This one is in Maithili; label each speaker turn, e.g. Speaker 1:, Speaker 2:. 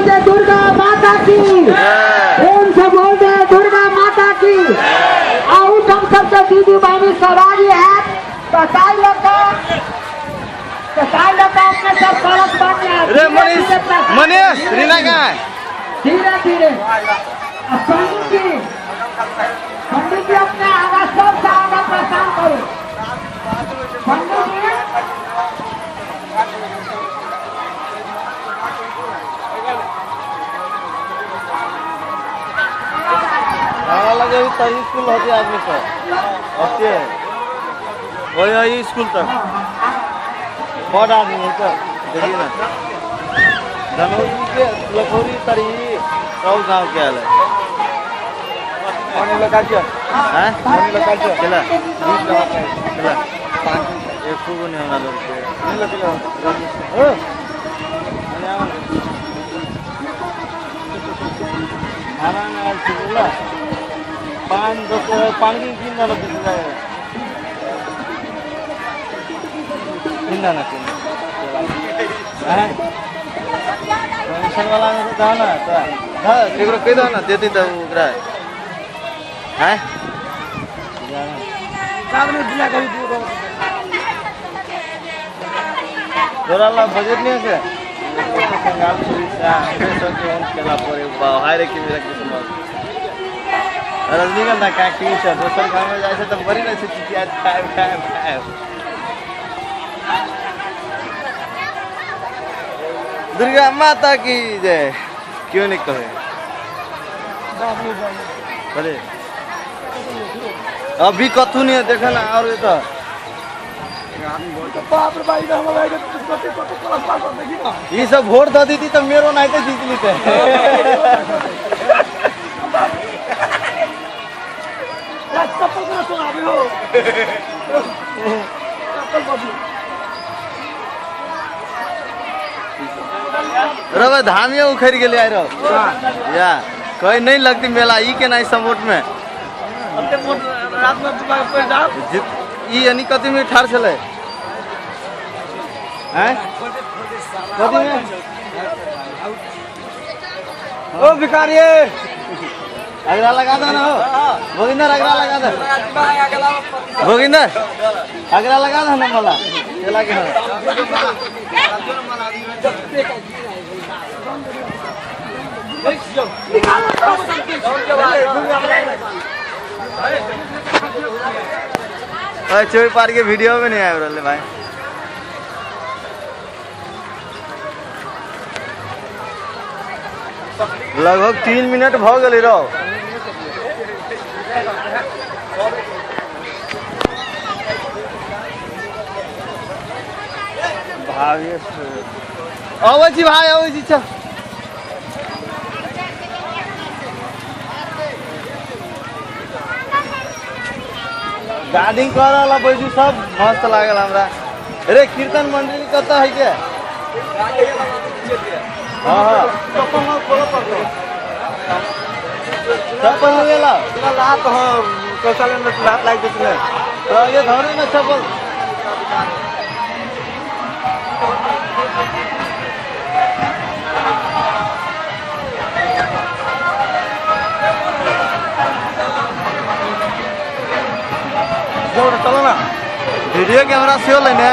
Speaker 1: दे दुर्गा माता की, प्रेम से बोल दे दुर्गा माता की। आहू हम सबसे दीदी बहनी सवारी है तो ताई लोग का अपने सब कलश बन गया।
Speaker 2: रे मनीष मनीष रीना कहाँ है?
Speaker 1: धीरे धीरे पंडित जी अपने आगा सबसे आगा प्रस्थान करो। पंडित जी
Speaker 2: लगे स्कूल होते आदमी सब अच्छे वही वही स्कूल तक बड़ आदमी है तो देखिए ना धनौरी के लखौरी तरी सब गाँव के आल है। हैं चला चला एक खूब नहीं हमरा लोग के खाना में आयल छी बुझला पान पान के 3 दाना 3 दाना हैं पेंशन वाला में तो ना तो केकरो कहि दो ना देती त ओकरा हैं तोरा ला बजट नहीं है संगाल केला पड़े हाय रे की मेरा किस्मत रजनीगंधा काटी छै दोसर गाँव में जाइ छै तऽ बड़ी नहि छै चिचिया खायब खायब खायब। दुर्गा माता की जय क्यों नहीं कहे। अरे अभी कथू नहीं है देखे ना और तो ये सब वोट दे दी तो मेरो नहीं तो जीत लेते। रवे धामिया उखड़ गेलै आइ रौ या कहीं नहीं लगती मेला ई के नहीं समोट में ई यानी कथी में ठार छलै हैं कथी में ओ भिखारी अगला लगा दो ना हो भोगिंदर अगला लगा दो भोगिंदर अगला लगा दो ना मला चला के अरे चोरी पार के वीडियो में नहीं आए रहे भाई। लगभग 3 मिनट भ गेलै रौ। अबै छी भाई अबै छी चल। गार्डिंग कर रहल बैजू सब मस्त लागल हमरा। अरे कीर्तन मंडली कतऽ है के? हाँ हाँ चप्पल नहीं ला
Speaker 3: लात हाँ शौचालय में लात लाग देते
Speaker 2: तो ये धरू ना चप्पल।
Speaker 3: चलो ना
Speaker 2: वीडियो कैमरा सेहो लेने।